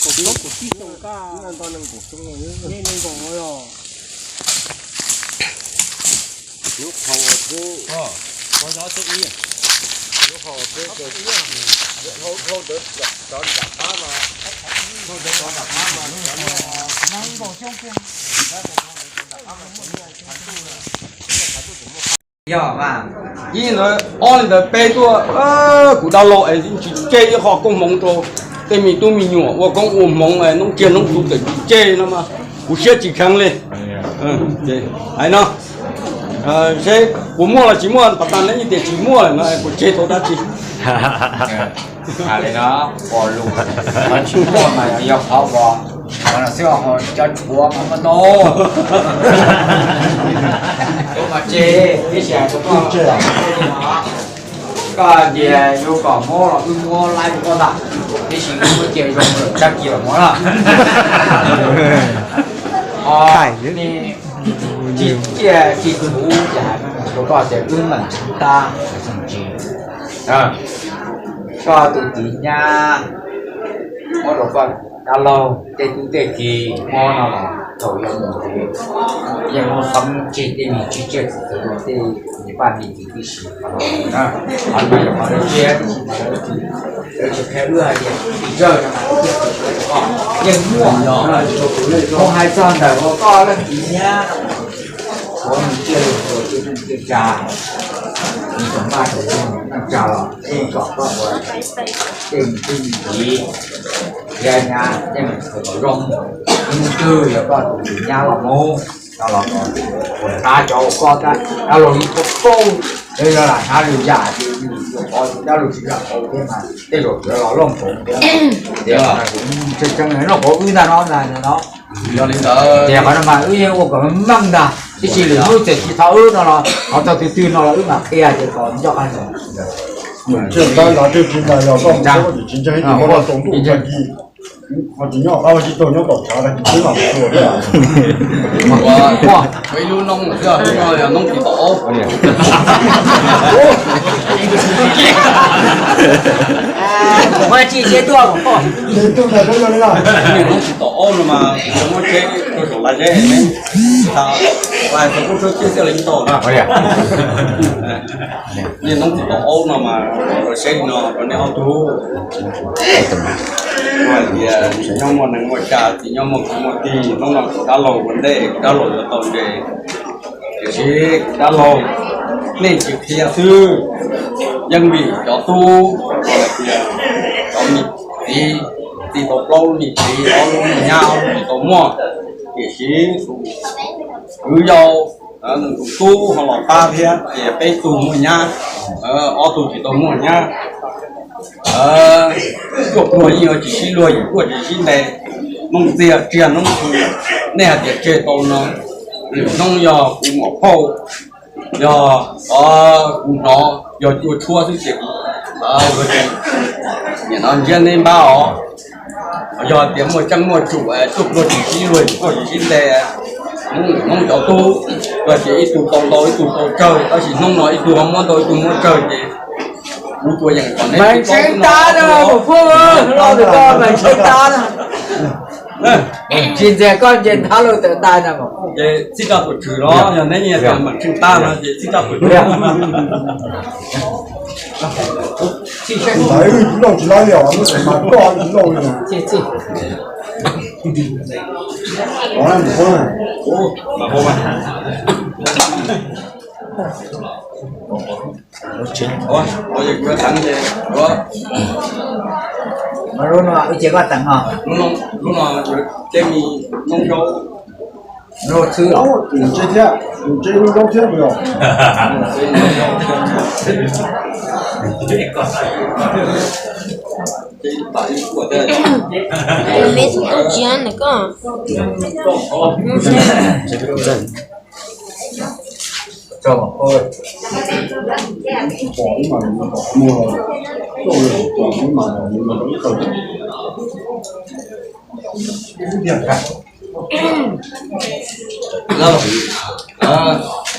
Kuv tib xyoo kaj, nej nees nkaum los. Yog mas, ib ntawd ob li ntawd peb tuaj, kuv dab laug es tsis tseg ib qho koob hmoov rau tej me tub me nyuam ua koob ua hmoov es noob kiag noob txhuv txawm tsis tseg no mas kuv siab tsis kheev li. Hais no, seb puas muaj los tsis muaj, pas tas neb yeej tias tsis muaj lawm no puas tseg tau dab tsi? Hais li no, pom lus, qhov tsis muaj mas yog qhov uas, qhov no xwb, qhov cov tshuav mas muaj ntau. Kuv mas tseg, tiam sis hais rau koj, koj tias yuav kom muab los wb muab laib rau koj ntag, tiam sis wb muab cia zoo lawm tag kis los muab na. Tsis cia tsis txhuv ces hais rau koj tias wb meem tsis tab tsis ntsis. Koj tus txiv nyab muab rau koj dab laug tej tub tej ki muab no los thaum yuav mus ces yeej muab qhov muab tseg tej me tsiaj txhu tej niam paj niam txiv tib si. Qhov no yog qhov lawv siab tib si, lawv tsis qhia wb hais tias tsis zawj no mas yeej muaj. Kuv hais txog ntawm uas koj leej txiv nyab no, tshuav nws tsiaj lug tua tsiaj neej tsiaj tsa, nws tseem maj tseem muaj neej tsa los yeej kom koj ua tej me tub me txiv, thiab nyab tej me txhua kom zoo. Hnub twg yog koj tus txiv nyab los mus no los ua dab cov ua koj dab, dab laug ib qho paub, yog lam hnab lwm yam ces yus ua qhov dab laug tsis yam paub thiab mas tej zaum tsuav los looj khoov thiab. Tias tseeb tseeb noj qhuav wb ntag no ntag no. Yog li ntawd tias qhov no mas wb yeej ua kom meej ntag, tab sis lwm hnub txawm tsis tau wb no los qhov txog twg twg no los wb mam qhia ces kom nco qab ntsoov. Tsiaj ntawd los twb tsis ntag, yog koj mus tsis ntseeg ib tug muaj tau tus tag kis ho tsis nyob qab tsis tuag nyob tom tshav tag kis twb mam tua thiab. Ib lub noob xwb, noob tsis tau aub. Ces tuaj ntag rau yog li no. Noob tsis tau aub no mas muab tsheb rau saum laj zeb, laj tau kub tsheb txhiab xwb los yeej tau na. Niaj noob tsis tau aub no mas, seb li no rau nej ob tug, hais tias tsis nyob muaj neeg muaj tsa, tsis nyob muaj kwv muaj tij, hnub no kuv dab laug ua ntej, kuv dab laug yuav tau ntses, tiam sis kuv dab laug nej tsis qhia xwb, yeej vim cov tub, hais tias cov me txiv, txij tau plaub lub me txiv, ob lub me nyab, ob lub tsis tau muaj, tiam sis tus kwv yau, tus tub ho los pab thiab ces peb tug muaj nyab, ob tug tsis tau muaj nyab. Tuaj pluag yeej yuav tsis sib luag, yim kuaj tsis sib ntes, noob txiag tsiag noob txhu, nej hais tias tseg tau no, lwm hnub yog kuv muam phauj, yog kuv hnov yog cua tshuab xwb ces kuv, nim no ntsiab neb npab os. Yog tias muaj tseeb muaj tsum, tuaj pluag tsis sib luag, yim kuaj tsis sib ntes, hnub cov tub, yog tias ib tug tau ntau ib tug tau tsawg, tab sis hnub no ib tug ho muab ntau ib tug muab tsawg ces kuv tsuas yeem kom neb tseeb tab na, Pov Phwj, los tus ko mas tseeb tab na. Tsis ntxias koj ces nthab lub tawm tais na. Ces txij raj tuam tswm los yog neb nyias tias mam tseeb tab no ces txij raj tuam tswm. Ntawd lauj tsis lauj li os, lub tseem mas koj tsis lauj li. Lub no wb cia koj teev os. Lub no ces mi noob zaub. Lub xwb los ntseb thiab, ntseb lub zaub thiab puas yog? Me tub tau tsiav ntawm koj.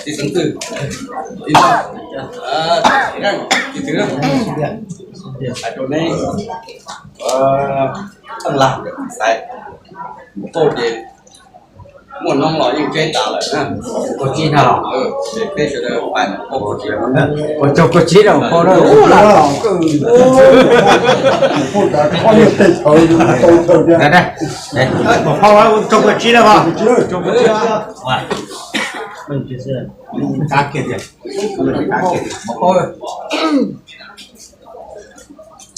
Tis xeev twg? Tis no. Tis twg? Hais rau neb, Xeeb Lag, Xaiv, Qauj ces muaj noob los yeej keb tas lawm na. Kaum tsib no los? Ces peb sawv daws pais mus kaum tsib. Ua rau kaum tsib no mus phau na. Mus phau, mus phau kaum tsib na.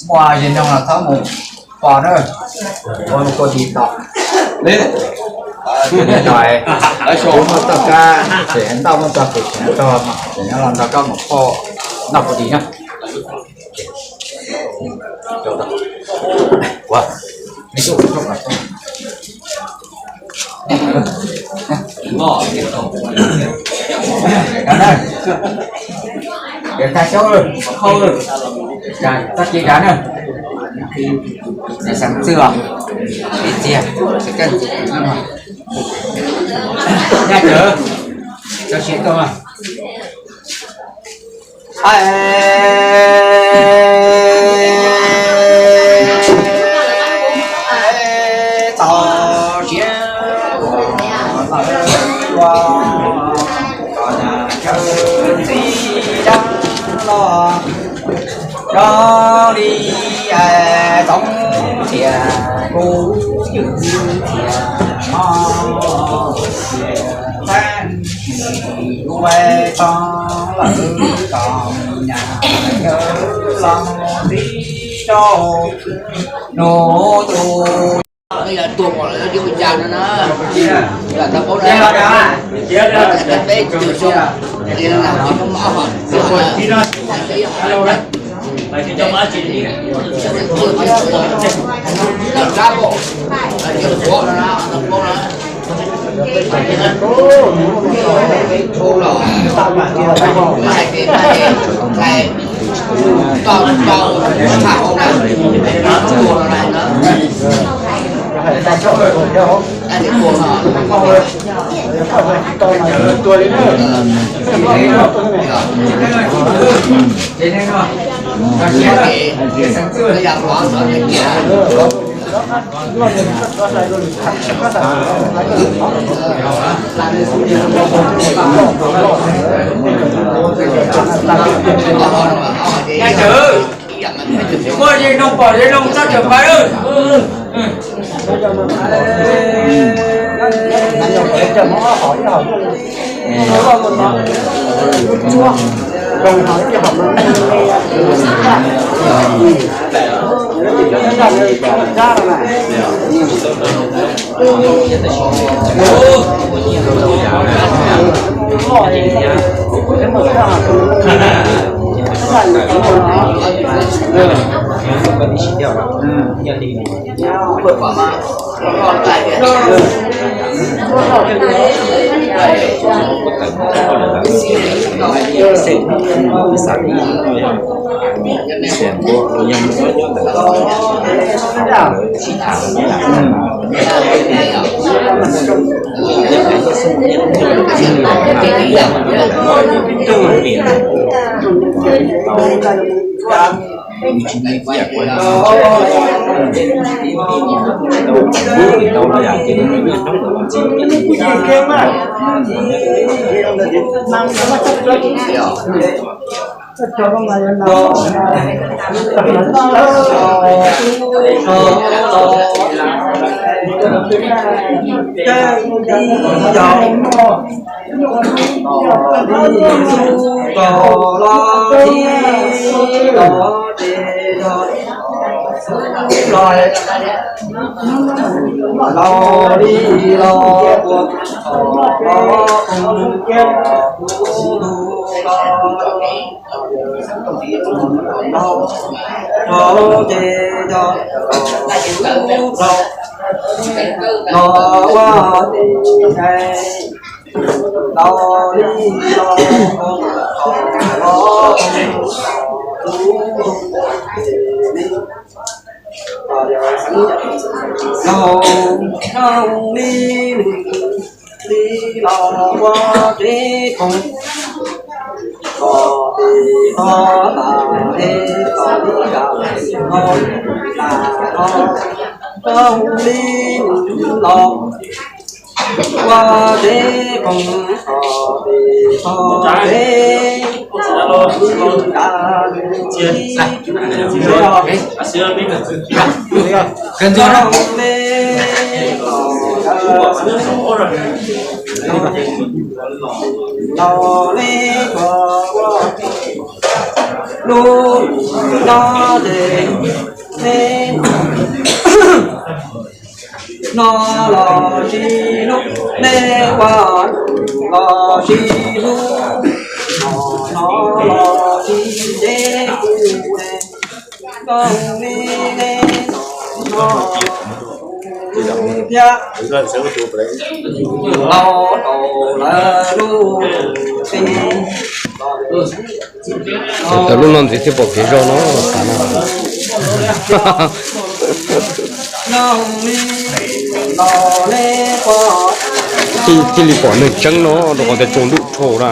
Muaj zis noog los txhob mus pom na. Ua mus kua dis tom. Ntawd muaj txoj kab, ces ntawd muaj txoj kev tseem tog, ces nyob los nrog koj mus phau noj kua dis na. Tag xyoob, tag kis dav na. Xeem Txwj os, kev txiag, nyaj cawv, tso siab tuaj. Txaus siab ua lawv ua, kom nag chaw txi dab los rov li Txoov Txhiaj kuv ywg txiaj mog. Txaus siab ua tso lawv kom nag chaw los txi rau nus tus. Yog tuag mus lawm yuav ua cas no na. Yog tau paub na, peb cuag xyoo, Muaj zis noog pom zis noog txhob tsam pais. Li los ua teb koom txog pem txog pem, los li los ua lub no ces neb no los tsis hlub, neb ua los tsis hlub, no los tsis nce kuv, zoo li neb no thiab los rau lawv lub teb. Thaum lub no ntxiv thiaj pom kev zog no xav na. Thiaj li pom neeg tseeb no rau qhov tias tsaus ntuj dhau na.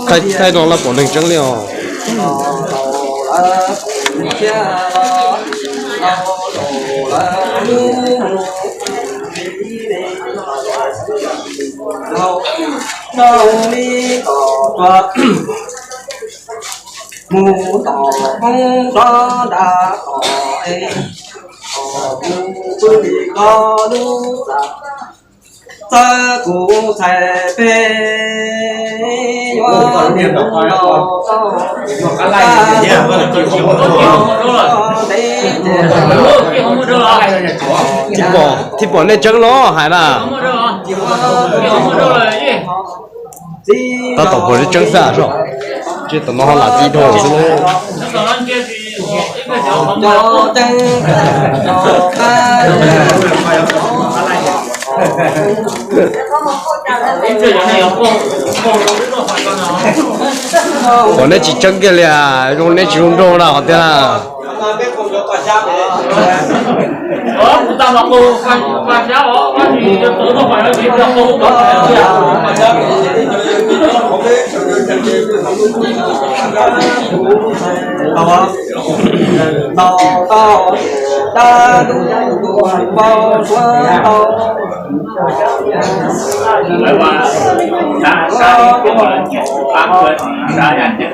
Thaij no lawv pom neeg tseeb li os. Mus tom hoob tov nta tom es, mus pw li koj lub txaj, txawb kuv txhais peb, yuav mus rau Thiaj pom, thiaj pom nej tseeb los hais na. Tab tom pom tseeb xwb os. Ces tom no ho lam txi dhau xwb lauj. Pom neb tsis tseeb kiag li, zoo neb tsis zoo nraug na qhov tiag.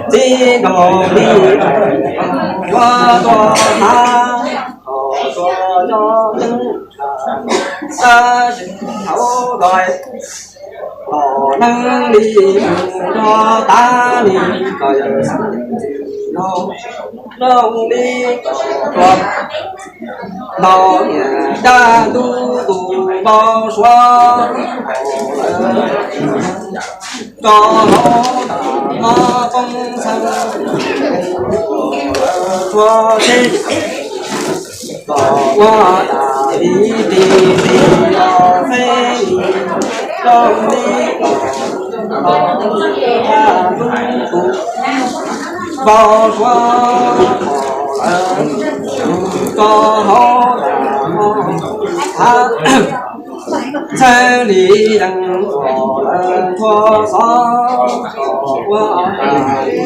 Txij nkaus li yuav tuaj tag, txog nyob nyob tag, tag zim hauv lawm, los neeg li mus nrog tag li, los yog xeeb li no, zoo li kom tuag, los niam dab ntub tus npau suav, rau hauv mob poob xeeb, txhua teb, kom ua tas li ti ti los xeeb li, zoo li kom los dab ntub tus npau suav, los lawm rau hauv mob, txhawb li yees kom lawv txhua xov, kom ua tas li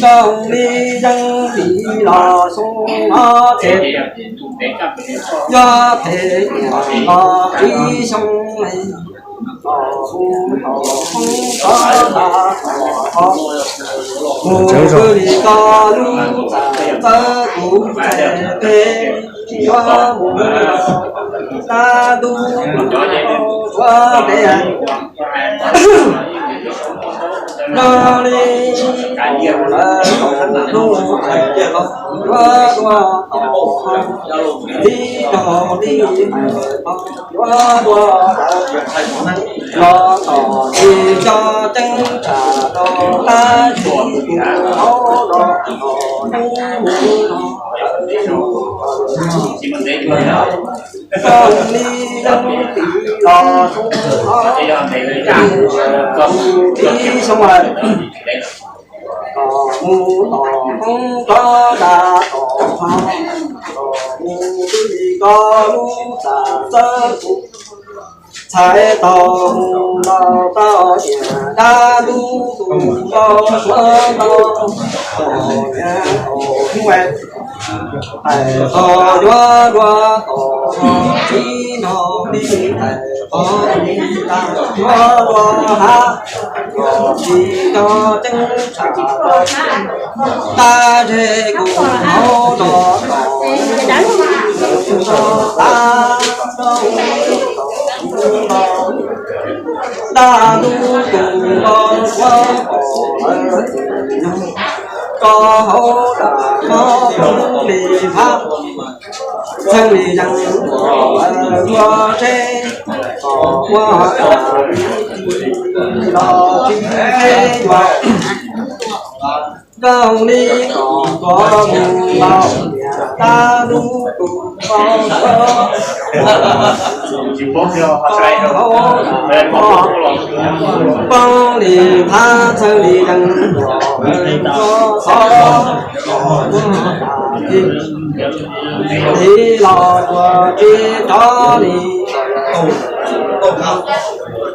zoo li yees li los xyoo no ces, yog phem niam los ib xyoo li, los mus tau hoob tov nta tom, mus pw li koj lub txaj, txawb kuv txhais tes, yuav mus dab ntub tus npau suav peb, zoo li lawv tus hnub yuav tuaj tom, txij nkaus li yuav tuaj, los tom ces cov ceeb tsam rau qab zib tus hauv no, tom hnub mus no, zoo li yees li los xyoo no, ib xyoo lawm, kom mus tom hoob tov nta tom, kom mus pw li koj lub txaj, txawb kuv txhais tes, mus los tau tiam dab ntub tus npau suav ntau, Tais qhov yuav dua tais qhov tsis nrog li, tais qhov li tas yuav dua hav, tsis nrog ceeb tsam tag nrhe kuv hauv los tau tas. Dab lub tus los suav pom lawv, rau hauv dab lub li hab, txheej li yeej pom lawv ua tsheb, pom ua tas li los tsis tsheb yuav. Nrog li kom tuav mus los tias dab lub tus los suav pom li hab, txheej li yeej pom lawv ua xov, ua tas li, li los tuav tsis rov li.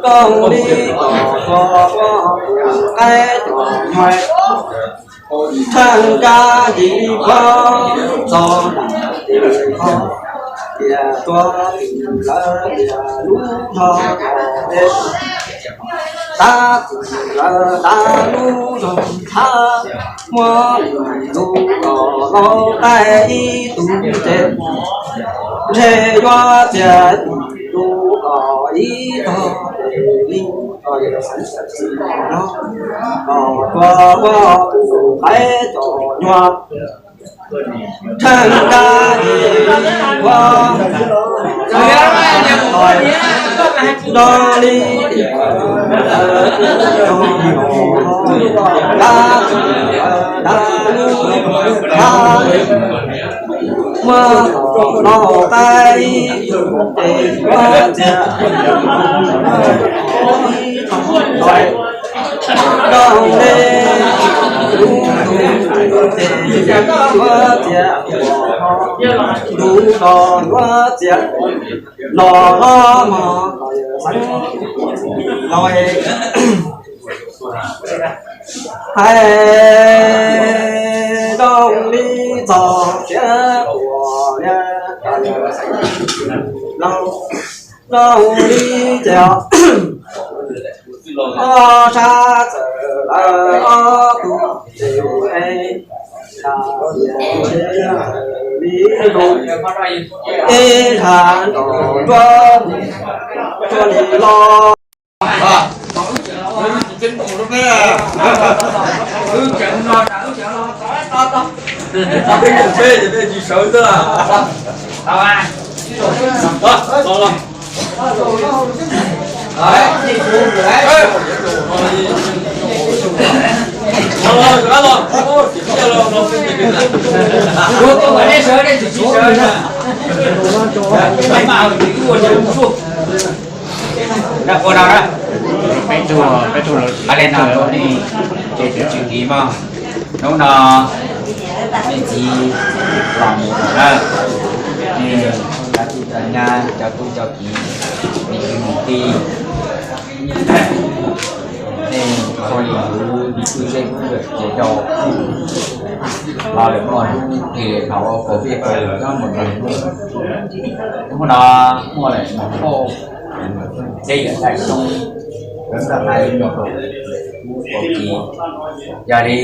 Nrog li kom tuav ua qaib cov nyuag, theej kab yim kho txog nram tim kho, tias tuav tim lawv tias lub zog Thav, tab tim lawv tab lub zog Thav, muab lub los laub qaib ib tug ces, ntshe yuav txiav lub los ib tog li, los tuav ua tus qaib cov nyuag, theej kab yim kho, nrog li tias, muab los laub qaib ib tug ces yuav txiav ib tog, nrog li lub tus ces yuav txiav lub los yuav txiav los los mog, los xeeb los hais zoo li txog siav ua li, zoo li ces ob sab txawm lawv ob tug ces es li zoo, ib sab nrog nruab, nruab li los. Peb tug, peb tug, a le no rau nej ces tub tswv kiv mog. Hnub no nej txiv los mus lawm na, nej cov tub cov nyab, cov tub cov kiv, nej kwv nej tij, nej txhua yim kwv tij zej zog ces rau los lawm, muaj hnub twg los ua kaum peb kaum nyob mus no. Hnub no muaj lawm mus thauj dej yam tais xyoo, lawv ntaj hais li nyuam qhuav, kuv qhuav kiv, yog li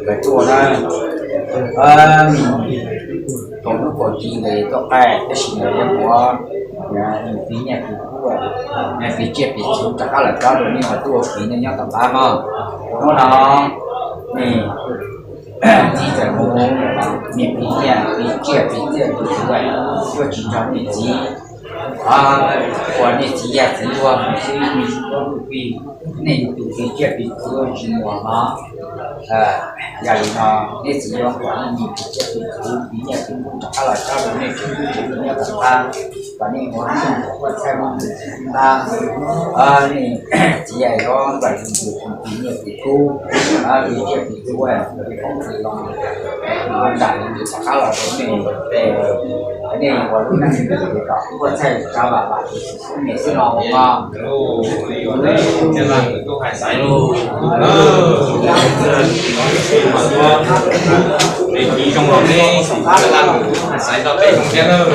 lawv tuaj na, thaum lub qhuav kiv ntawd tuaj qaij tab sis ntawd yog kuv, nws piv nyiaj piv txiaj, nws piv tsiaj piv txhu rov qab los tsob rau nej uas tuaj ua kiv nej nyob tom qab mog. Hnub no nej txiv txawm mus, nej piv nyiaj piv tsiaj piv txiaj piv txhu, tuaj tsis nrog nej txiv, ua nej txiv yaj txiv luag mus xwb, nej tsis tuaj luj pij, nej yus tus piv tsiaj piv txhu tsis muaj mog. Yog li no nej txiv yuav kom nej piv tsiaj piv txhu, piv nyiaj piv txhu rov qab los tsob rau nej tsev neeg nyob tom qab. Kom nej ua ib xyoos kom huaj txhawj mus ntab, nej txiv yawg yuav nplawm tus tus nyiaj tus kub, tus nyiaj tus kub, tus koob tus loo, nram rov qab los rau nej, nej ua lub neej kom huaj txhawj tsa vam vam tus niam xwb no ua. Tub hais xaiv lauj, tub hais xaiv tau peb thiab lauj.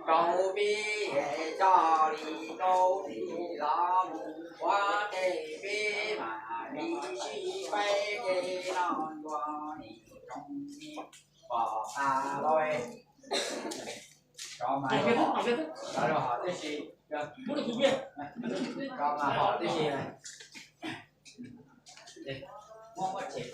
Rau peb coj li kauj tis los mus ua ke peb mam li sib faib ke no ntua nim zoo pom tas lawm. Cov mas cov los hom tib si, cov mas hom tib si. Muab muab chem.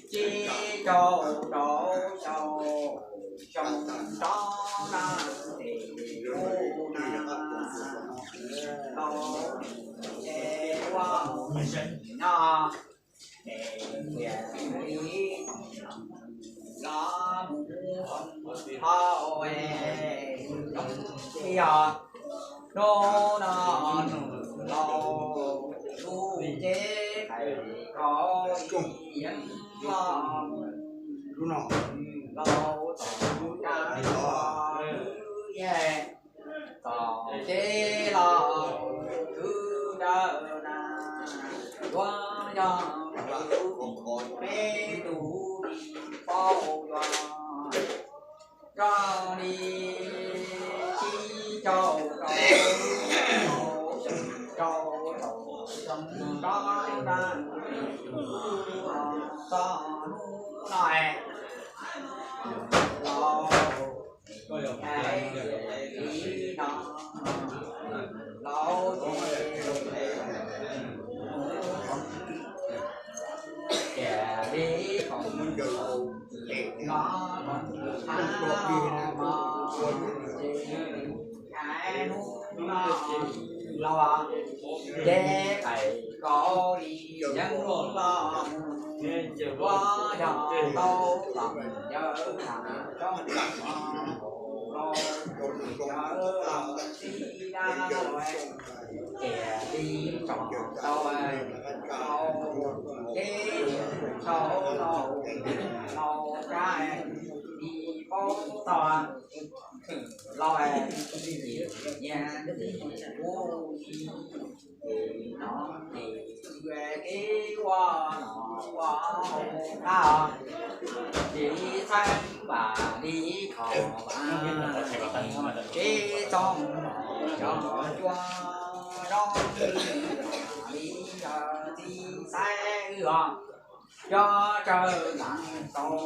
Tsib rau rau xyoo xyoo rov na, tes kuj na, tau ces ua no. Los mus hauv es zoo tiag, hnub no nws laus lub cev hais kom yeej los mus laus tom kab los wb yej. Tom kev los khwv dawb na, yuav yog Rau rau rau rau rau rau rau txog hnub no es laus li no laus tias li no no los ces qais kau li yeeb los mus ua yog tau los yawg tham coob los yawg los txij dab los tias li tsom tau tau ces tau tau tau tsa li paub txog los nyias ub no ces kev ua no ua hauv qab ces txhawb npam li qhov vas kev txoog cov cua zoo li yog txiv xaiv os. Cov tsawg leej tau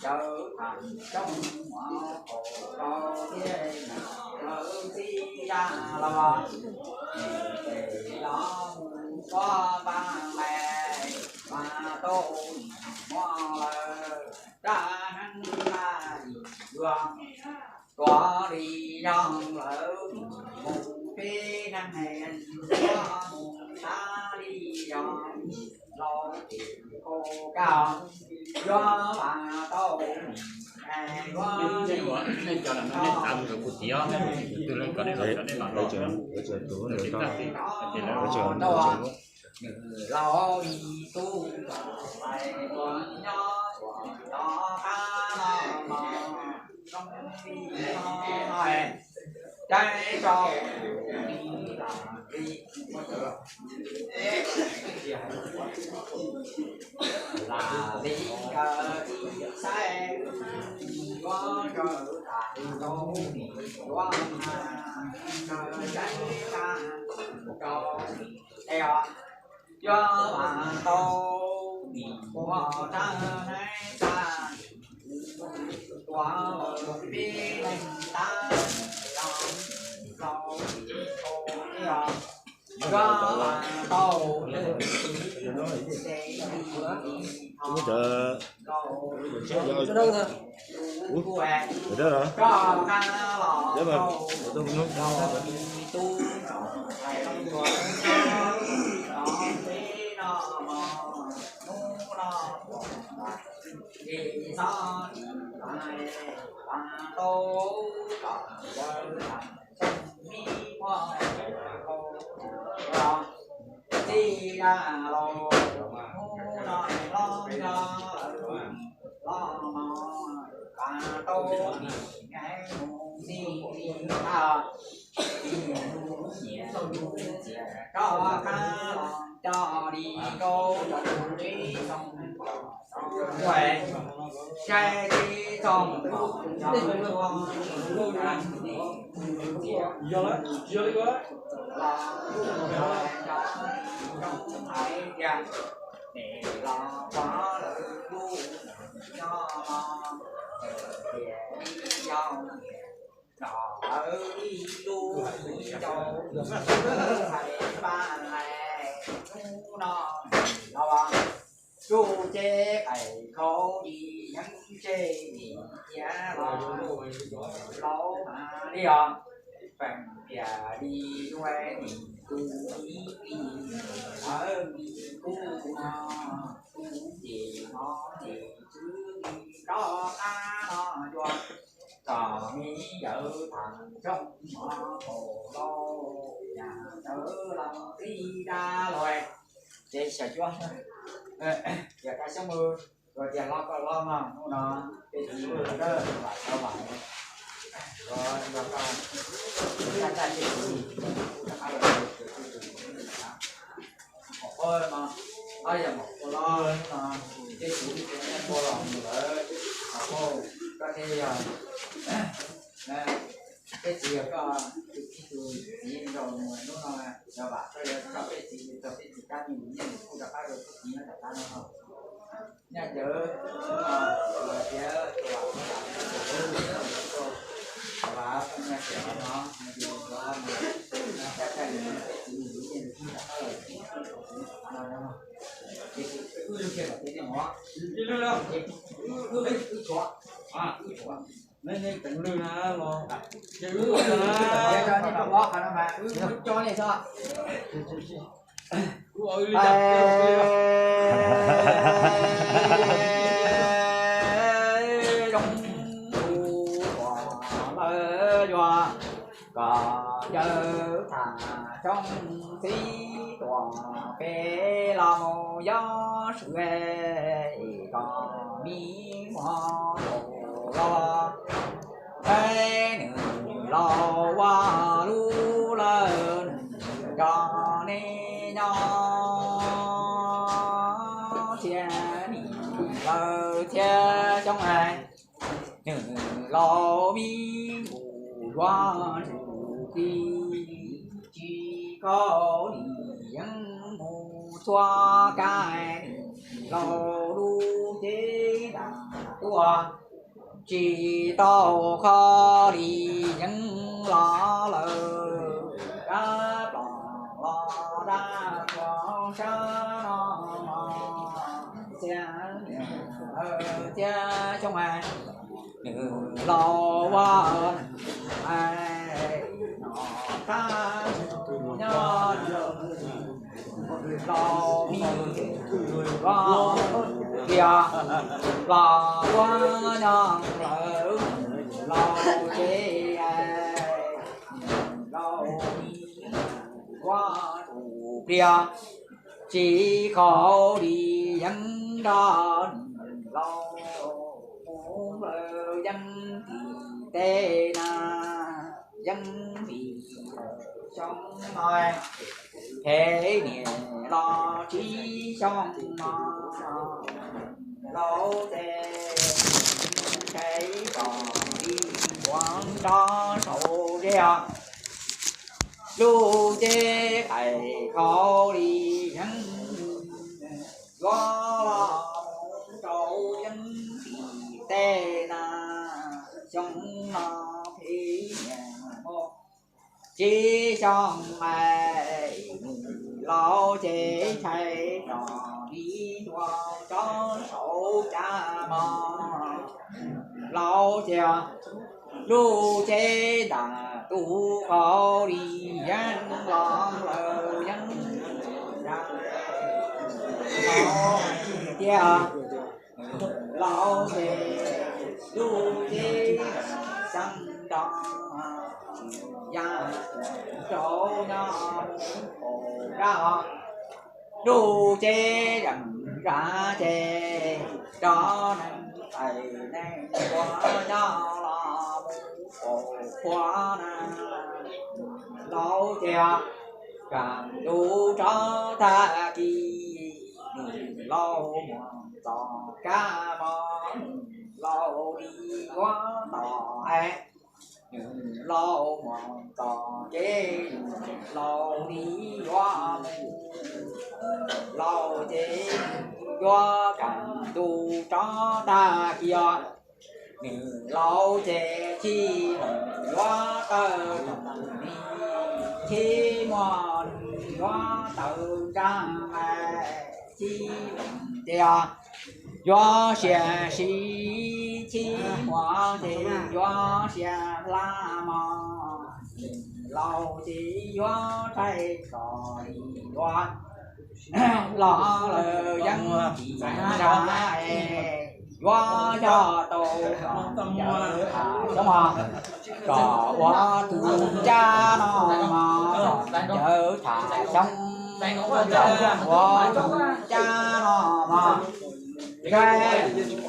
cawv tham coob muaj qaug rau thiab lawv txij dab los ces los mus ua npab me mas tau muaj lawv rab neeb tag yuav tuav li yog lawv mus peb neeg tuav mus tag li yog laus ces kau kab yuav mas tau yuav li nej cov no nej xav mus rau kuv tiav, twg leej kom nej los cov nej mam los. Nws laus li tub lais ua nyob ua tov qab no los zoo li no no caij rau li lam li lam li txiv xaiv yuav raws tas rau yuav mas raws caij tas rau es os. Yuav mas tau nim muaj rab neeb tag tuav peb leeg tab los laus tau li os. Yuav mas tau ces li tho laus kuj rov qab los rau laus tub tsom hais tau tuav no peb no mos hnub no es txhob lim lais pas tau kom yawg tham txog mi muaj hau los txij dab los hnub no los nco lawm los mos pas tau nim nkees mus txij li tag. Ib lub nyiam lub txias rov qab los coj li rau cov tus tib xoo kom tau kuaj saib tib xoo kom cov tus tib xoo txias los zoo hais tias tes los pov lawv lub nyob los tias ib yog nyiam los lawv ib lub ib rau hais pab lais hnub no los tsuj ceb qais khaub li yeeb tseg nim tiav los laus mas li os. Feem tias li yuav nim tus ib li lawv li kuj no kuj ces no ces tswv li rov qab no yuav kom me yawg tham zoo mov qaug los yam ntawd los txij dab los ces xyov cuab yog rab xyoob mus los tias los kom los mas hnub no ces txiv mus lawm vam tau vam los los taj taj tej txiv mom qhuav no ob yam mom qhuav los no tej txiv mus tias nej mus los mus lawm mom qhuav koj thiaj yog tej txiv Koj tus txiv tus txiv nraug mus hnub no, yog vam koj yuav coj peb txiv, coj peb txiv kab me ntsis nyiaj mus kuj rov qab rau txiv nyob tom qab no. Nyob ntawd tias tus vam, tus vam, tus vam, tus vam, tus vam, tus vam, Kom yawg tham xyoo txiv tuam pem los mus yob swm kom mi muag los, nws los ua lub lawm nws nrog nej nyob thiab nim lawm thiab xyoo es nws laus me nus yuav tsum txij, tsis kho li yeej mus txhua kab, nws laus lub cev nram tuaj, tsis tau kho li yeej los lawm, dab plob los dab plob sab no los thiab, thiab xyoo es nws los ua, nws ais no qab nyob los me los tias los ua nyob lawm los ces los me ua tus pliag tsis kho li yeej nrog nws laus mus lawm yeej tim tej na, yeej tim xyoo no, phem niam los tsib xyoo no, laus ces ntshai kom li ua nrog saum zej os. Lub cev qais kho li yeej yuav los rau yeej tim tej na, xyoo no phem niam mus tsib xyoo es nws laus ces ntshai kom li ua nrog saum caj mog. Laus ces lub cev nram tus kho li yeej los lawm yeej tiag. Laus ces lub cev xeeb nrog ya rau nyob mus pom dab os. Lub cev zeem zam ces nrog neeg tais neeg ua nyob los mus pom qhua na. Laus ces kam ntuj tso tag kis, nws laus muag txoj kab mog, nws laus li yuav tom es, nws laus muag txoj kev, nws laus li yuav mus, laus ces yuav kam ntuj tso tag kis os. Nws laus ces txij los yuav tawm rooj ni, txij muag nws yuav tawm ntsag, txij los ces yuav sia siv, txij muag ces yuav sia hla mog. Nws laus ces yuav thaij kom li yuav los lawm yeej tsis nrag, yuav yog tau kom yawg tham xyoo, kom ua tus cab no mog, kom yawg tham xyoo, ua tus cab no mog. Ntshe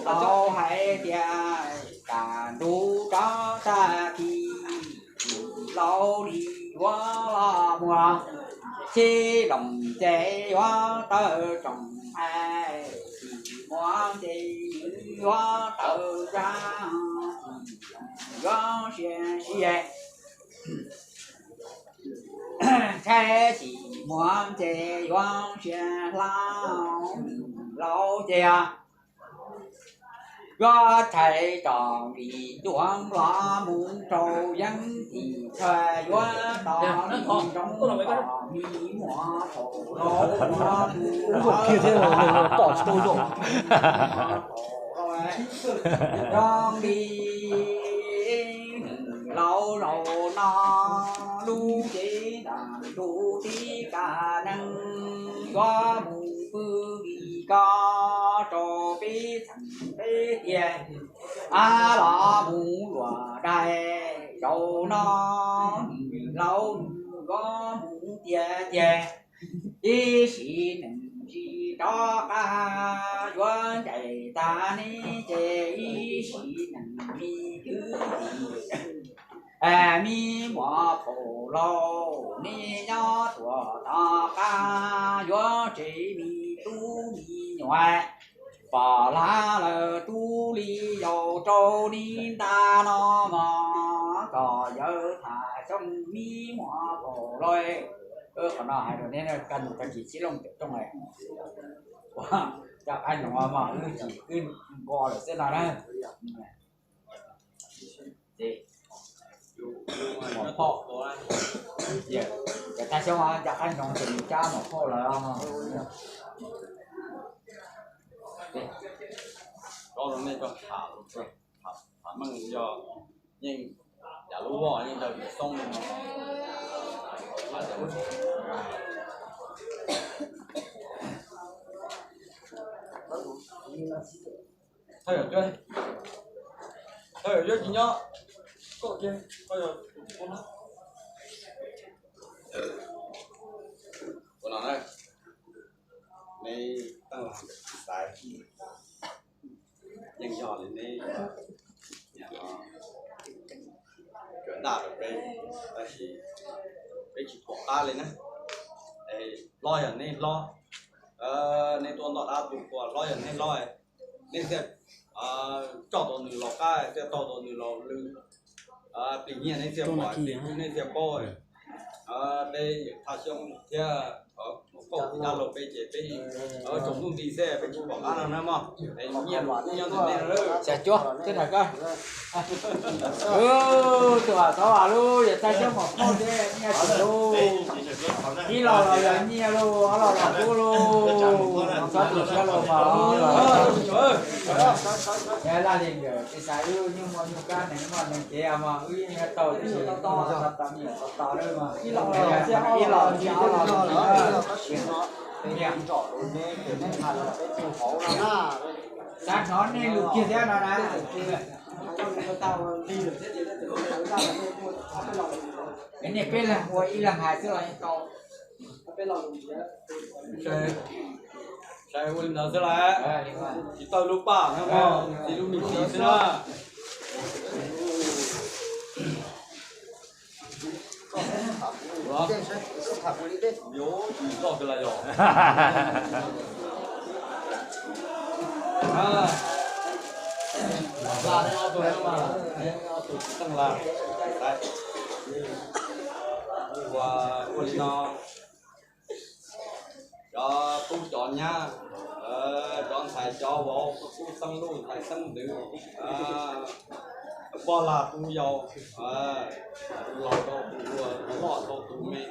laus hais tias kam ntuj tso tag kis, laus li yuav los muag, txij los ces yuav tawm rooj es, txij muag ces yuav tawm ntsag, yuav sia siv es, Tshaib tsis muaj ces yuav siab hla, laus ces yuav thaiv tsom vim tuam los mus rau yeeb tim tshaj yuav tau li zoo kom mi muam thaum laus zoo li laus zaum no lub cev ntam ntuj tib kas neeg yuav mus pw li ko rau peb txheem peb tiag, a los mus luam dais zaum no laus nws yuav mus tiag tiag. Ib sim neej tsis rov qab yuav ncaim tag neb ces ib sim neej me kwv tij, me muam phaum laus neb nyob tuam tom qab yuav tseg me tub me nyuam, pom hlab lawm tub li yau rau neb nta no mog, kom yawg tham xyoo me muam phaum laus. Qhov no hais rau neb kaj ntug tag kis txhiab looj tiam rooj, cov qab nyoos mas wb tsis kwb nqo lawm xwb no na. Muam phauj, cov thaj xyoob cov qab nyoos ces nws cab muam phauj lawm. Rov rau nej cov tham, tham meej yog yeej yam lub voj yeej daws xoob li no. Thawj yam cuab, thawj yam cuab tsis nyob, koj kiag, thawj yam ua no na, neb teej lag xaiv, yeej yog li neb kawm daj rau peb, tab sis peb tsis pom qab li na. Hlob yog neb hlob, neb tuaj ntoj dab tu qhua, hlob yog neb hlob, neb thiaj coj tau nws los qab, thiaj taug tau nws los lw. Plig nyiaj neb thiaj pom, plig kub neb thiaj paub. Peb thaj xyoob thiab muam phauj tij dab laug peb ces peb tsaus ntuj nti xwb peb tsis pom qab no na mog. Es nyiaj lus kub nyob ntawm nej na. Xya cuab thiab na koj. Tus vam txov vam lub yog thaj xyoob muam phauj thiab nyiaj tsis lub. Ib los los yog nyiaj lub, ob los los kub lub, txhob tu siab lub mas. Laj li nkawd tis xav wb nyuj muaj nyuj kab, neeg muaj neeg kev mas wb yeej yuav tau ib los ib los ib los ib los. Xav hnov nej lus kiag thiab no na. Nej peb leeg ua ib leeg hais xwb los yeej tau. Sai ua li ntawd xwb las, tsis tau lub paj na mog, tsis lub me ntsis xwb na. Yuav tsis loj kawg las yog. Ua li no, cov tub cov nyab, cov ntxhais cov vauv, tub xeeb luj ntxhais xeeb ntxwv, pog lag tub yau, tus laus tau tus hluas, tus loj tau tus me.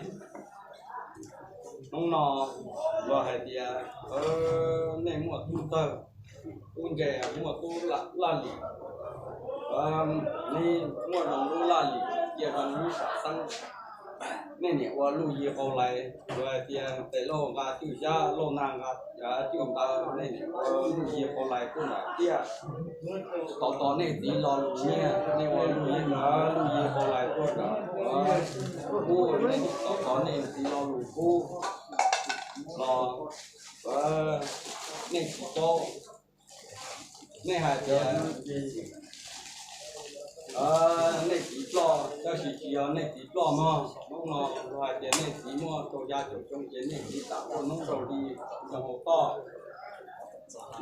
Hnub no luag hais tias nej muaj tub tawg tub ntse, muaj tub laj lim, nej muaj zoo lub laj lim cia zoo lub sam xeeb. Nej niam ua luj yig qau lais, luag hais tias tes lauj nqa cwj xyab, lauj nag nqa cwj ntawv, nej niam ua luj yig qau lais tuaj nram tiaj. Tau tos nej txiv lo lus nyiaj, nej ua luj yig, luj yig qau lais tuaj nram, ua nej tau tos nej txiv lo lus kub los nej tsis paub. Nej hais tias nej txiv ploj, tab sis tsis yog nej txiv ploj mog. Hnub no luag hais tias nej txiv muaj rau xya caum xyoo ces nej txiv tam ua hnub rau li zoo hauv toj.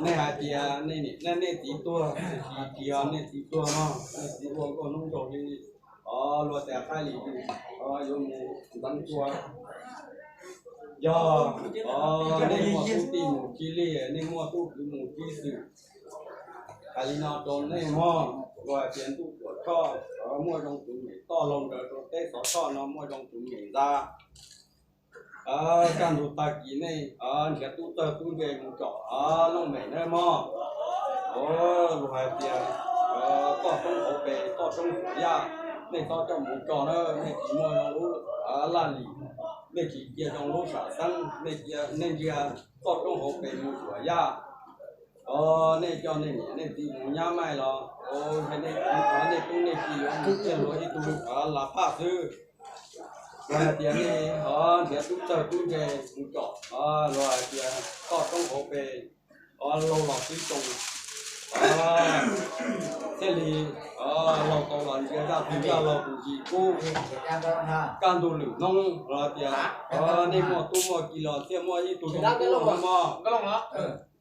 Nej hais tias nej niam nej txiv tuag, tab sis tsis yog nej txiv tuag mog, nej txiv ua nkauj hnub rau li luag tias qaib lis twm yuav mus ntxeev tsua. Yog nej muaj tub tij mus tsis li, nej muaj tub kwv mus tsis xwm, hais li no rau nej mog, luag hais tias ntuj tuam tshoj muaj zoo tus meem toj laug nrawd rau teb xov tshoj no muaj zoo tus meem ntxa. Kaj ntug tag kis nej nrhiav tub txawg tub ntse mus tsom looj mem na mog. Luag hais tias toj roob hauv pes toj roob suam yaj, nej txhob coj mus tso na, nej tsis muaj zoo lub laj lim, nej tsis cia zoo lub sam xeeb, nej ntsia toj roob hauv pes mus suam yaj. Nej coj nej niam nej txiv mus nyab maij los, nej tub nej ki yuav mus tiaj luag ib tug lav phaj xwb. Luag hais tias nej nrhiav tub txawg tub ntse mus tsom, luag hais tias toj roob hauv pes laug los xwb tsoos, thiaj li laug tau los ntsia zaj twg zaj laug tus tsis kub. Kaj ntug lwm hnub los tias nej muaj tub muaj ki los thiaj muaj ib tug zoo kub mog.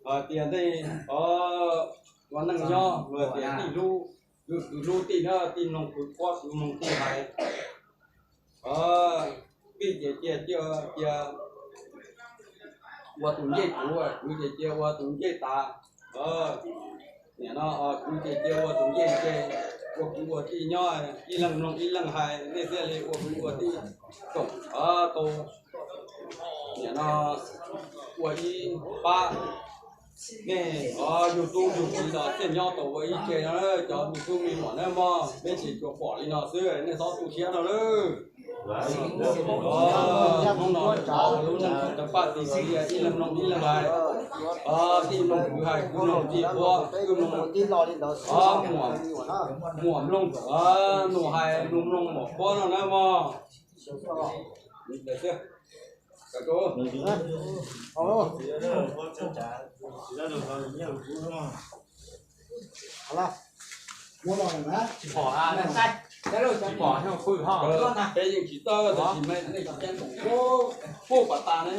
Hais tias nej ua neej nyob luag tias tij hlub kwv, kwv hlub tij na, tij mloog kwv qhuab, kwv mloog tij hais. Tij ces cia, cia, cia ua tus ncej kuv, kwv ces cia ua tus ncej tav. Nim no kwv ces cia ua tus ncej ncej, ua kwv ua tij nyob, ib leeg mloog ib leeg hais, nej thiaj li ua kwv ua tij koom tau. Nim no ua ib pab, nej yug tub yug ki los thiaj nyob tau ua ib tse no, cov me tub me nyuam na mog, peb tsis tsuas pom li no xwb, nej txhob tu siab no lawm. Hnub no lub neej tawg paj txi txiv, ib leeg mloog ib leeg hais, tij mloog kwv hais, kwv mloog tij qhuab, kwv mloog, muam mloog nus hais, nus mloog muam qhuab no na mog. Peb yeej tsis txawj, tab sis nej cov ceeb toom puag pas tas ne.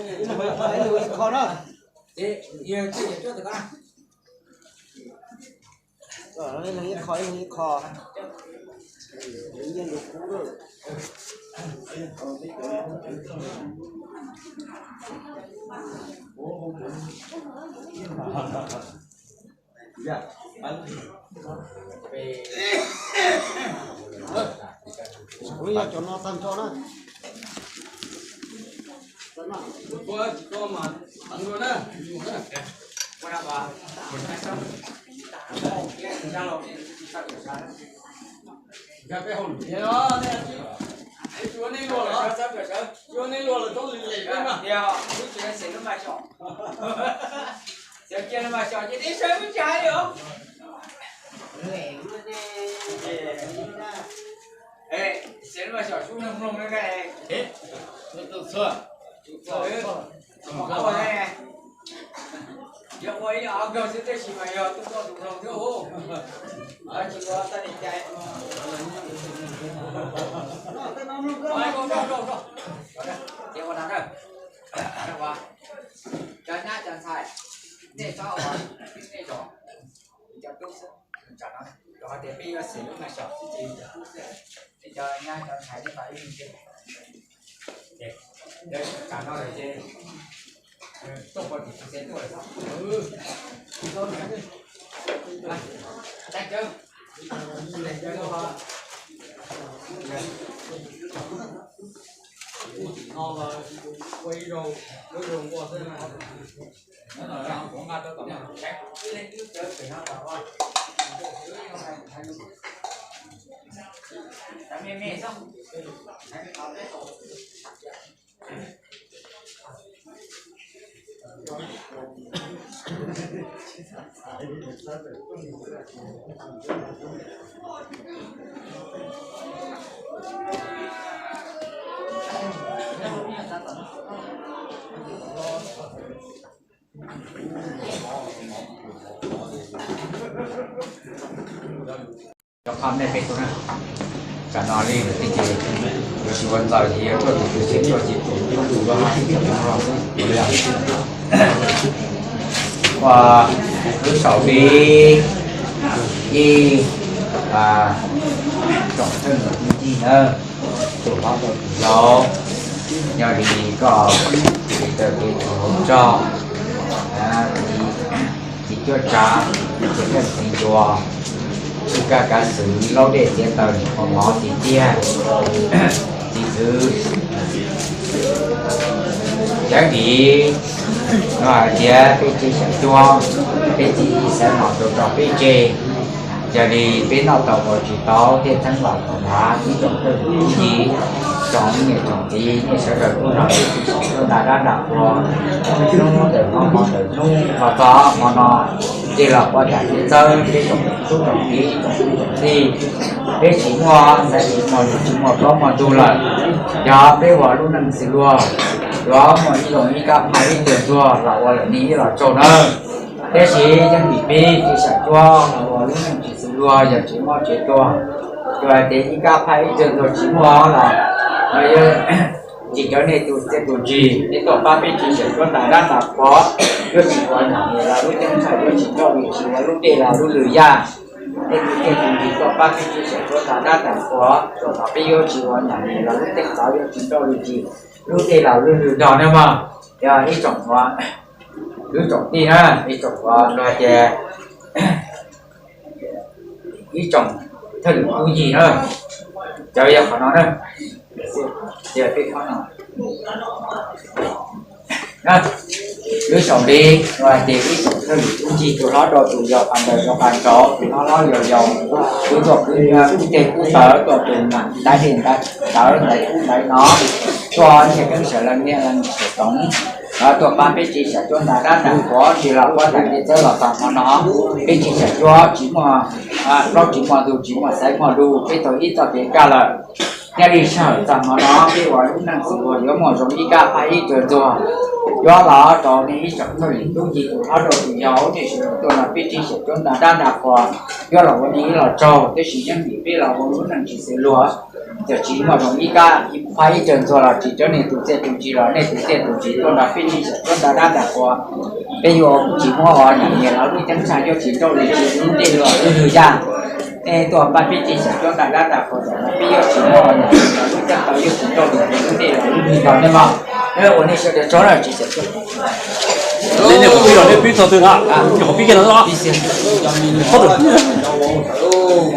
Kuv yog cov no tag nrho na. Ua nej luag lawm, ua nej luag lawm txhob lwm lem peb mas. Xyov cia no mas xyov ces dib sawb wb tsis hais li os. Xyov no mas xyov sub mloog mloog na. Yog ua ib ob nkawg xwb tab sis mas yog tuaj tuaj tus mloog thiab hu. Tsis ua txoj li cai. Ces ua no na, cov nyab cov ntxhais, nej txhob ua nej zos, cov tub xwb. Tsam no rau qhov tias peb yuav xeem lub naj xyom xwb ces cov tub xwb, nej cov nyab cov ntxhais nej pab ib leeg. Tsam no lawm ces tuaj pom tim xeev tuaj lawm. Ua tim no los ua ib zaug, ua ib zaug ua xwb na. Cov phab nej peb tug na, tsam no li lawm ces yuav tsis ua ntxaus ces yuav tuaj tus twg ces tuaj ces tus tus tus los xwb. Ua lub saum peb ib tsoom thawj ntxawm Ib na, tus hlob rau tus yau, yog li koj tsis tawm kev tus hauv rog, txiv cuab tsav, txiv neej txiv ncuav, tsis kaj kav xwm laub dej txiav taws nim qhov mov txiv tiag, txiv xwb. Cov nim no hais tias peb tsev xyom cuab, peb txiv xav mos rau rog peb tseg, yog li peb noj tau ua tsis tau thiaj txheeb los tau nrad ib tsoom phooj ywg tsoom niam tsoom txiv nej sawv daws hnub no peb tsev xyom cuab nta dab nta qhua, hnub ntawm no hmo ntawm hnub los txog hmo no, ces los ua tam kev txawb peb tsoom tub tsoom kiv tsoom tub tsoom tij, peb tsis muaj xaiv tsis muaj lus tsis muaj plaub muaj ntug lawm. Yog peb ua lub neej txwm luag, yuav muaj ib zoo ib kab phaj ib tug ntxuag los ua lawm nej ib los tsaug nawb. Tab sis yeej vim peb tsev xyom cuab los ua lub neej tsis txwm luag yog tsev mob tsev tuag, tsuas hais tias ib kab phaj ib tug ntxuag tsis muaj los, tsis cov nej tus txiaj tus ntsig nej tuaj pab peb tsev xyom cuab nta dab nta qhua, yuav tsis ua nyam los lub ceeb tsheej yuav tsis nrauj li tsis ua lub dej los lub lwg yaj. Nej tus txiaj tus ntsig tuaj pab peb tsev xyom cuab nta dab nta qhua, tsuas los peb yuav tsis ua nyam los lub ceeb tsheej yuav tsis nrauj li tsis lub dej los lub lwg dog nawb mog. Yog ib tsoom, ib tsoom tij na, ib tsoom uas luag tias ib tsoom thawj lwm tub yig na, cov yog qhov no na, tias peb qhov no. Lub saum li no hais tias ib tsoom thawj lwm tub yig tus hlob rau tus yau, qas ntawm rau qas nraud, tus hlob hlob yau yau, kwv tuaj kwv, kwv teg kwv tawv, tuaj tus mam ntaiv dej ntaiv tawv ntaiv kub ntaiv no, tuaj nyiag keeb sawv leej niaj leej sawv toov, tuaj pab peb tsev xyom cuab nta dab nta qhua, tsis los ua tam kev txawb los txog hmo no, peb tsev xyom cuab tsis muaj plaub tsis muaj ntug tsis muaj xaiv muaj lus, peb taug ib txoj kev kaj lawm. Yog li sij hawm txog hmo no peb ua lub neej txwm luag yuav muaj zoo ib kab phaj ib tug ntxuag, yuav los rau nej ib tsoom thawj lwm tub yig tus hlob rau tus yau, nej sawv daws tuaj nrog peb tsev xyom cuab nta dab nta qhua, yuav los ua nej ib los tsaug, tab sis yeej vim peb los ua lub neej tsis txwm luag, txawm tsis muaj zoo ib kab phaj ib tug ntxuag los tsis cov nej tus txiaj tus ntsig los nej tus txiaj tus ntsig tuaj nrog peb tsev xyom cuab nta dab nta qhua, peb yuav tsis muab ua nyam los lub ceeb tsheej yuav tsis nrauj li tsis lub dej los lub lwg yaj. Nej tuaj pab peb tsev xyom cuab nta dab nta qhua txawm no peb yuav tsis muab ua nyam los lub ceeb tsheej yuav tsis nrauj li tsis lub dej los lub lwg yaj nej mog. Ua nej sawv daws tsaug na tsev xyom cuab. Nej nyuam qhuav pib los nej pib txog twg na? Nyuam qhuav pib kiag no los?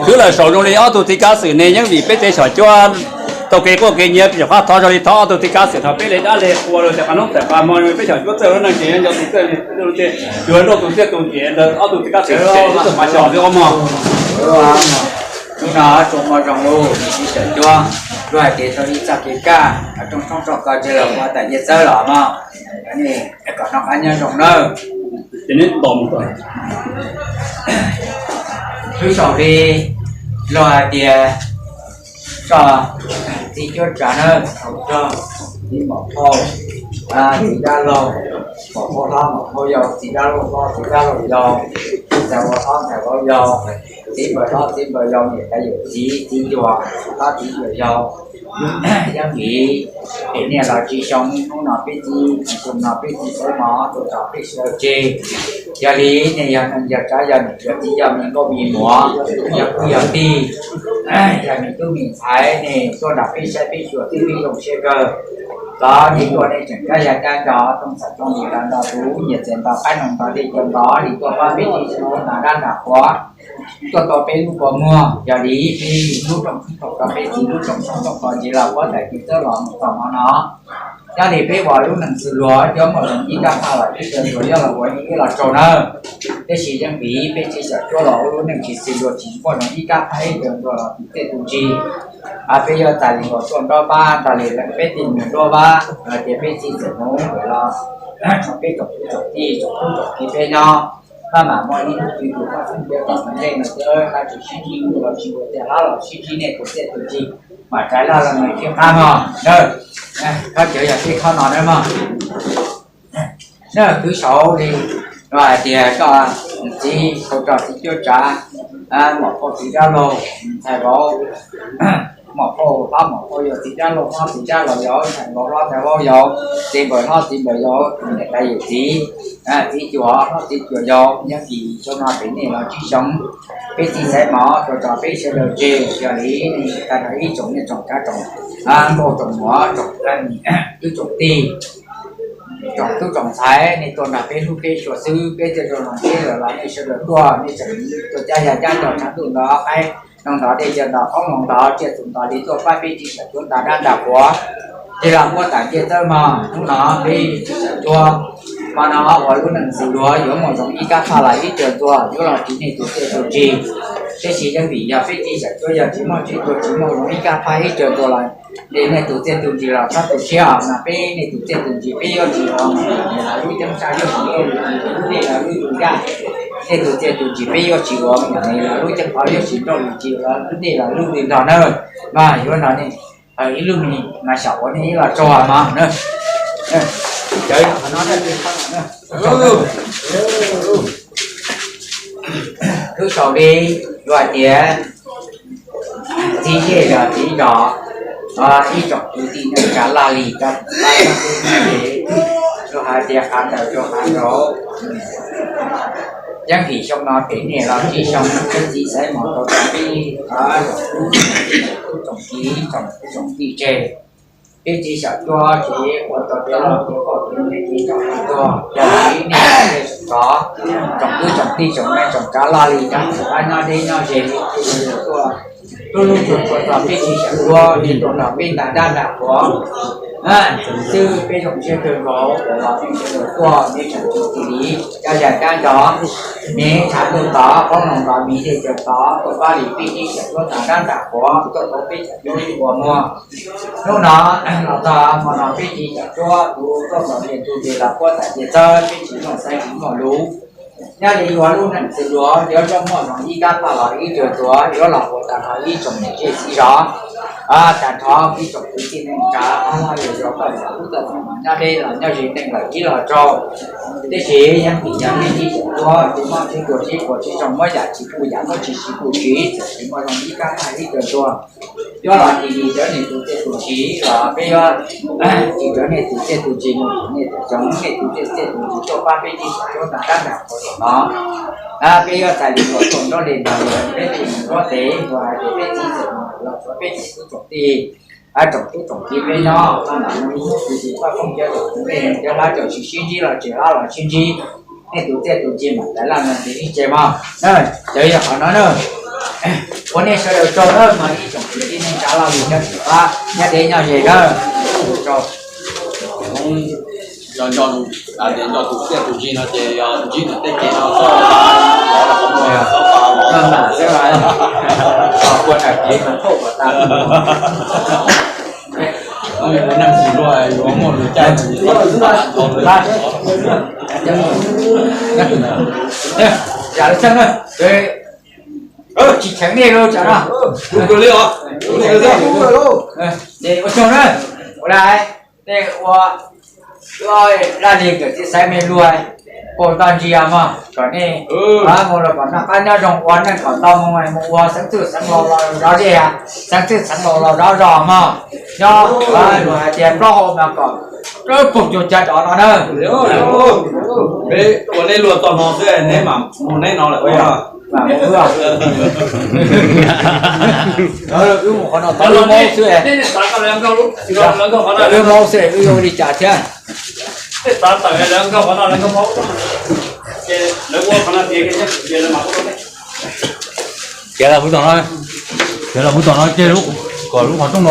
Khwv lawm saum zoo li ob tug txiv kav xwm ne yeej vim peb tsev xyom cuab tau kev quaj kev nyiav, peb xyom qab thov zoo li thov ob tug txiv kav xwm thov peb li dab li qhua rau tias qas noob tawm qas hmo peb xyom cuab txawj lub neej ces nco tus txawj, yuav nrauj tus txiaj tus ntsig ntawd ob tug txiv kav xwm ces ib tug mas xyom li ob mog. Hnub no tsuas muaj zoo lub tsev xyom cuab, luag hais tias tau ib txoj kev kaj, rooj tshoob rooj kos ces los ua tam kev txawb los mog. Nej kom noj qab nyob zoo nawb. Lub saum li luag hais tias tso txiv cuab tsav na, thaum rog, txiv maum phauj, txiv dab laug, maum phauj hlob maum phauj yau, txiv dab laug hlob txiv dab laug yau, txiv ntxhais vauv hlob ntxhais vauv yau, txiv npawg hlob txiv npawg yau, niam tais yawm txiv txiv ncuav hlob txiv ncuav yau, yeej vim pem niaj los tsis xyoo hnub no peb txiv tsis xyoo no peb txiv xaiv mov tuaj tso peb sawv daws tseg. Yog li nej yog neeg yog tsav yog niam yog txiv yog me nkauj me muam, yog kwv yog tij, yog me tub me ntxhais nej tuaj nrog peb saib peb xyuas thiab peb zoo siab kawg. Los nej tuaj nej tseem cab yag cab nrog tooj txham tooj li los nrog tus nyiam txias nto qaib no nto dej cov nto li tuaj pab peb tsev xyom cuab nta dab nta qhua, tuaj tau peb lub kua muag. Yog li peb lub rooj khwb thaum rau peb txiv lub rooj tshoob rooj kos ces los puab tawm kev txawb los mus txog hmo no. Yog li peb ua lub neej txwm luag yuav muaj zoo ib kab phaj los ib tug ntxuag yuav los ua ib los tsaug nawb. Tab sis yeej vim peb tsev xyom cuab los ua lub neej tsis txwm luag tsis muaj zoo ib kab phaj ib tug ntxuag los tus txiaj tus ntsig, peb yuav txais li uas tuaj nruab vab nto li peb tij mus nruab vab los tias peb txiv txawm mus los tso peb tsoom tub tsoom tij tsoom tub tsoom kiv peb nyob. Pab mam muaj ib hnub twg tus koj xeeb tias tom ntej no ces hab tsis sib ntsib kuv los tsis ua tias hab los sib ntsib nej tus txiaj tus ntsig, mam rov los los mus sib qab mog. Koj cov yog peb qhov no nawb mog. Nab kwv saud li no hais tias koj txiv tau rog txiv cuab tsav, maum phauj txiv dab laug, ntxhais vauv, Mom phauj hlob mom phauj yau, txiv dab laug hlob txiv dab laug yau, ntxhais nkaus hlob ntxhais vauv yau, txiv npawg hlob txiv npawg yau, niam tais yawm txiv, txiv cuas hlob txiv cuas yau, nyob kis xyoo no pem nej los tsib xyoo, peb txiv xaiv mov tuaj tso peb sawv daws tseg. Yog li tag nrho ib tsoom niam tsoom tsav tsoom nkauj tsoom muam tsoom twb tsoom tij, tsoom tub tsoom ntxhais, nej tuaj nrog peb hlub peb xyuas xwb, peb thiaj zoo zoo siab lawm los nej sawv daws tuaj, nej tseem tuaj cab yaj cab nrog tshav ntuj ntov qaib, noo ntov dej cawv ntov qoob loo ntov tsiaj txhu ntov li tuaj pab peb txiv Xyawm Cuab nta dab nta quav, ces los muab tas ntiaj teb mog. Hnub no peb txiv Xyawm Cuab, hmo no ua lub neej txwm luag yuav muaj zoo ib kab phaj los ib cag tuag, yuav los ris nej tus txiaj tus ntsig. Tab sis yeej vim yog peb txiv Xyawm Cuab yog tsis muaj tseeb tuag tsis muaj zoo ib kab phaj ib cag tuag los ris nej tus txiaj tus ntsig los txhob tu siab os, mas peb nej tus txiaj tus ntsig peb yuav tsis ua mas lub ceeb tsam yuav tsis nrauj lub nti los lub tus yaj, nej tus txiaj tus ntsig peb yuav tsis ua mas lub ceeb qhov yuav tsis nrauj lub nti los lub nti los lub nti nrog nawb. Mas yuav no ne, ib lub me mas xyaum ua nej ib los tso mas na. Cov qhov no lub sau li yuav hais tias txiv zej zos txiv zos, ib tsoom kwv tij neej tsa laj lis rov qab, tsuas hais tias qhov ntawd rau qhov nraud. Yeej vim xyoo no pem nej los tsib xyoo, peb txiv xaiv mov tau rau peb tsoom txiv tsoom tij tseg. Peb txiv Xyawm Cuab ces ua tau tiav los tiav koj tiav nej tiav tsoom tij tuag, yog li nej tsoom tov, tsoom kwv tsoom tij tsoom neej tsoom tsav laj lis rov qab nyob deb nyob ze li tuaj, lub lub tsuag tsuag txog peb txiv Xyawm Cuab li tuaj nrog peb nta dab nta quav xwb, peb zoo siab kawg nkaus uas los peb sawv daws tuaj, nej tseem tsis cia li cab yaj cab ntov, nej tshav ntuj tod, qoob loo ntov, miv dej cawv tod, tuaj pab li peb txiv Xyawm Cuab nta dab nta quav, tuaj pab peb Xyawm Cuab ua muag. Hnub no los txog hmo no peb txiv Xyawm Cuab tus tuaj txog tias tus ntses los puab tas tias txawb peb tsis muaj xaiv tsis muaj lus. Nyob li yuav lub neej txwm luag yuav zoo muaj zoo ib kab phaj los ib cag tuag, yuav los ua tag nrho ib tsoom niam txiv zej zos, tag nrho ib tsoom kwv tij neej tsa, ob lub yog yog toj yog ub toj mas nyob deb los nyob ze neej lawm ib los rau. Tiam sis yeej vim yog peb txiv Xyawm Cuab tsis muaj tseeb tuag tsis quav tsis zoo, muab yam tsis kuj yam, muab tsis siv kuj siv, txawm tsis muaj zoo ib kab phaj ib cag tuag, yuav los ris ris cov nej tus txiaj tus ntsig los peb yuav ris cov nej tus txiaj tus ntsig mus, nej tus txiaj tus ntsig tuaj pab peb txiv Xyawm Cuab nta dab nta quav no. Peb yuav txais li luag tuaj nrov li ntawd, peb li mus nrov tes uas hais tias peb txiv txawm mus los tsuav peb tsoom tub tsoom tij, tsoom tub tsoom kiv peb nyob, tus tus paj koob cov tsoom tub cov hlab cov tsis sib ntsib los tsis hlab los sib ntsib, nej tus txiaj tus ntsig mam txais laj no ntxiv ib ce mog. Cov yog qhov no na, ua nej sawv daws tsaug na, mas ib tsoom kwv tij neej tsa laj lis nyob tim qab nyob deb nyob ze na, tsaug. Nco tus txiaj tus ntsig no ces yog ntsib ntawm tej kev no xwb, los qhov muag xwb, los xwb, los ua nram kev mas thauj kom tas. Neeg tsis luag yuav muaj lus caij tsis tau lawm. Yam li txheej na, tsis cheem nej lawm tsam no. Ces ua tsaug na, ua li, nej ua dab li kawm txiv xaiv me luag, paus ntoj ntsia mog, kom nej mus los kom noj qab nyob zoo, ua neej kom tau mus mus ua xeev txwj xeev laus los zov zej, xeev txwj xeev laus los zov zos mog. Nyob luag hais tias plaub hau mas kom plaub pug cuag cag dov no na. Peb ua neb luag txog no xwb, neb mam mus neb no lawm. Wb mus qhov no tau wb maub xwb, wb maub xwb wb yuav li cas thiab. Tiav los kuv tom no, tiav los kuv tom no, cia kom lub qhov rooj no.